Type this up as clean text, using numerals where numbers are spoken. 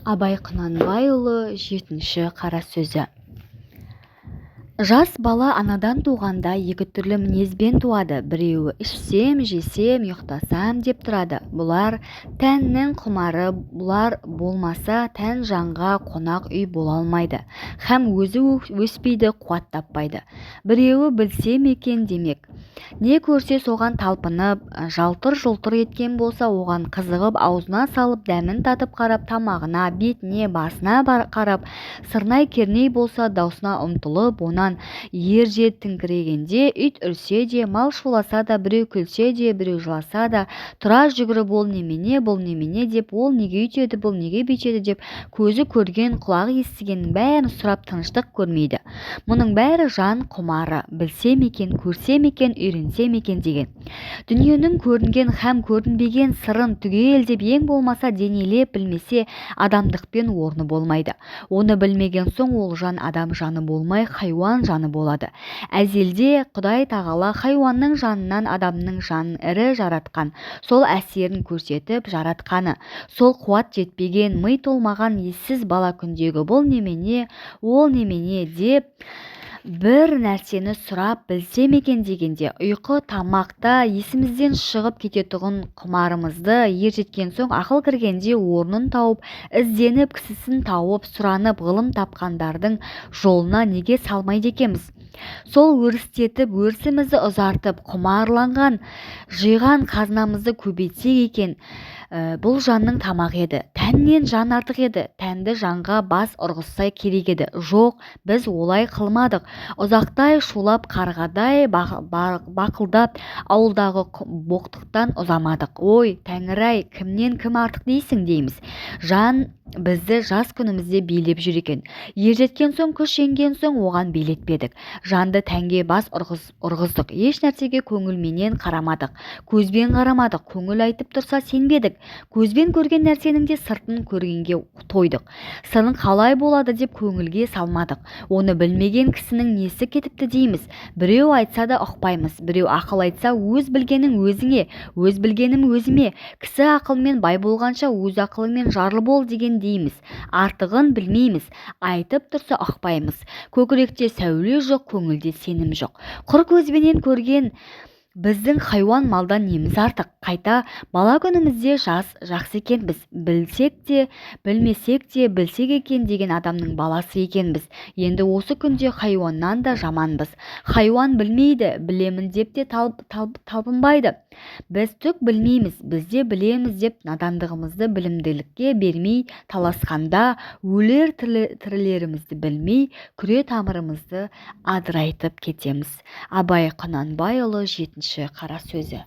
Абай Құнанбайұлы жетінші қара сөзі. Жас бала анадан туғанда екі түрлі мінезбен туады. Біреуі ішсем, жесем, ұйықтасам деп тұрады. Бұлар тәннің құмары, бұлар болмаса тән жанға қонақ үй бола алмайды. Һәм өзі өспейді, қуат таппайды. Біреуі білсем екен демек. Не көрсе соған талпынып, жалтыр-жұлтыр еткен болса, оған қызығып, аузына салып, дәмін татып қарап, тамағына, бетіне, басына қарап, сырнай-керней болса, даусына ұмтылып, онан ер жетіңкірегенде, ит үрсе де, мал шуласа да, біреу күлсе де, біреу жыласа да, тұра жүгіріп ол немене, бұл немене деп, ол неге өйтеді, бұл неге бүйтеді деп, көзі көрген, құлағы естігеннің бәрін сұрап тыныштық көрмейді. Мұның бәрі жан құмары, білсем екен, көрсем екен, үйренсем екен деген. Дүниенің көрінген һәм көрінбеген сырын түгелдеп, ең болмаса денелеп білмесе, адамдықпен орны болмайды. Оны білмеген соң ол жан адам жаны болмай, хайуан жаны болады. Әзелде Құдай тағала хайуанның жанынан адамның жанын ірі жаратқан, сол әсерін көрсетіп жаратқаны. Сол қуат жетпеген, ми толмаған ессіз бала күндегі бұл немене, ол немене деп бір нәрсені сұрап білсем екен дегенде, ұйқы, тамақта есімізден шығып кететұғын құмарымызды ер жеткен соң, ақыл кіргенде орнын тауып, ізденіп, кісісін тауып, сұранып, ғылым тапқандардың жолына неге салмайды екенбіз? Сол өрістетіп, өрісімізді ұзартып, құмарланған, жиған қазынамызды көбейтсек екен, бұл жанның тамағы еді. Тәннен жан артық еді. Тәнді жанға бас ұрғызса керек еді. Жоқ, біз олай қылмадық. Ұзақтай шулап, қарғадай бақылдап, ауылдағы боқтықтан ұзамадық. Ой, тәңір-ай, кімнен кім артық дейсің дейміз. Жан бізді жас күнімізде билеп жүр екен. Ер жеткен соң, күш енген соң оған билетпедік. Жанды тәнге бас ұрғыздық. Еш нәрсеге көңілменен қарамадық. Көзбен қарамадық. Көңіл айтып тұрса сенбедік. Көзбен көрген нәрсенің де сыртын көргенге тойдық. Сырын қалай болады деп көңілге салмадық. Оны білмеген кісінің несі кетіпті дейміз. Біреу айтса да ұқпаймыз. Біреу ақыл айтса, өз білгенің өзіңе, өз білгенім өзіме. Кісі ақылмен бай болғанша, өз ақылыңмен жарлы бол деген дейміз. Артығын білмейміз. Айтып тұрса ұқпаймыз. Көкіректе сәуле жоқ, көңілде сенім жоқ. Құр көзбенен көрген біздің хайуан малдан неміз артық? Қайта бала күнімізде жас жақсы екенбіз. Білсек те, білмесек те, білсек екен деген адамның баласы екенбіз. Енді осы күнде хайуаннан да жаманбыз. Хайуан білмейді, білемін деп те талпынбайды. Біз түк білмейміз, біз де білеміз деп надандығымызды білімділікке бермей таласқанда, өлер тірілерімізді білмей, күре тамырымызды адырайтып кетеміз. Абай Құнанбайұлы жетінші қара сөзі.